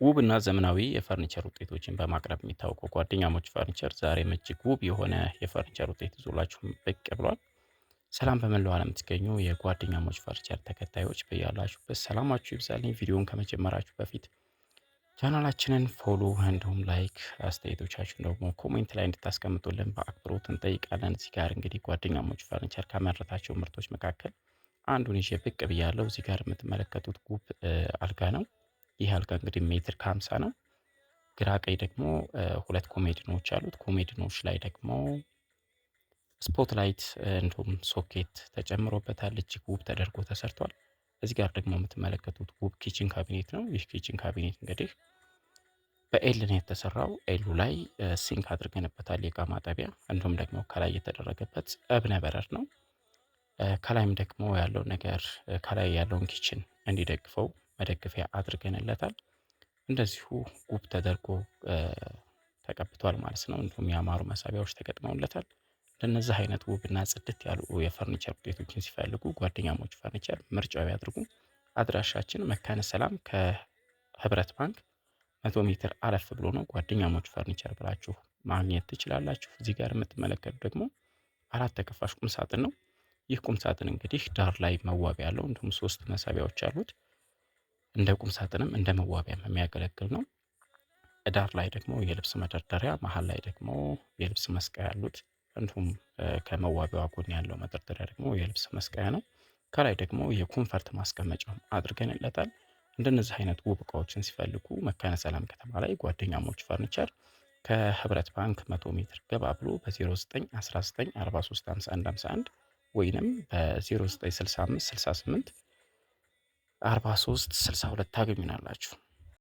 ውብና ዘመናዊ የፈርኒቸር ውጤቶችን በማቅረብ የሚታወቀው ጓደኛሞች ፈርኒቸር ዛሬም እጅግ ውብ የሆነ የፈርኒቸር ውጤት ይዞላችሁ ብቅ ብሏል። ሰላም በመላው ዓለም የምትገኙ የጓደኛሞች ፈርኒቸር ተከታዮች በያላችሁበት ሰላማችሁ ይብዛልኝ። ቪዲዮውን ከመጀመራችሁ በፊት ቻናላችንን follow እንዲሁም like፣ አስተያየቶቻችሁን ደግሞ comment ላይ እንድታስቀምጡልን በአክብሮት እንጠይቃለን። እዚህ ጋር እንግዲህ ጓደኛሞች ፈርኒቸር ካመረታቸው ምርቶች መካከል አንዱን ይዤ ብቅ ብያለሁ። እዚህ ጋር የምትመለከቱት ውብ አልጋ ነው። ይህ አልጋ እንግዲህ ሜትር ከ50 ነው። ግራ ቀኝ ደግሞ ሁለት ኮሜዲኖች አሉት። ኮሜዲኖች ላይ ደግሞ spot light እንዲሁም ሶኬት ተጨምሮበታል። እጅግ ውብ ተደርጎ ተሰርቷል። እዚህ ጋር ደግሞ የምትመለከቱት ውብ kitchen cabinet ነው። ይህ kitchen cabinet እንግዲህ በ L ነው የተሰራው። L ኡ ላይ sink አድርገንበታል፣ የእቃ ማጠቢያ እንዲሁም ደግሞ ከላይ የተደረገበት እብነ በረድ ነው። ከላይም ደግሞ ያለው ነገር ከላይ ያለውን kitchen እንዲደግፈው መደገፊያ አድርገንለታል። እንደዚሁ ውብ ተደርጎ ተቀብቷል ማለት ነው። እንዲሁም ያማሩ መሳቢያዎች ተገጥመውለታል። እንደነዚህ አይነት ውብና ጽድት ያሉ የፈርኒቸር ውጤቶችን ሲፈልጉ ጓደኛሞች ፈርኒቸር ምርጫው ያድርጉ። አድራሻችን መካነ ሰላም ከህብረት ባንክ 100 ሜትር አለፍ ብሎ ነው። ጓደኛሞች ፈርኒቸር ብላችሁ ማግኘት ትችላላችሁ። እዚህ ጋር የምትመለከቱ ደግሞ አራት ተከፋሽ ቁም ሳጥን ነው። ይህ ቁም ሳጥን እንግዲህ ዳር ላይ መዋቢያ ያለው እንዲሁም ሶስት መሳቢያዎች አሉት። እንደ ቁም ሳጥንም እንደ መዋቢያም የሚያገለግል ነው። ዳር ላይ ደግሞ የልብስ መደርደሪያ፣ መሀል ላይ ደግሞ የልብስ መስቀያ ያሉት እንዲሁም ከመዋቢያዋ ጎን ያለው መደርደሪያ ደግሞ የልብስ መስቀያ ነው። ከላይ ደግሞ የ comfort ማስቀመጫው አድርገንለታል። እንደነዚህ አይነት ውብ እቃዎችን ሲፈልጉ መካነ ሰላም ከተማ ላይ ጓደኛሞች ፈርኒቸር ከህብረት ባንክ 100 ሜትር ገባ ብሎ በ0919435151 ወይንም በ0965 68 43 62 ታገኙናላችሁ።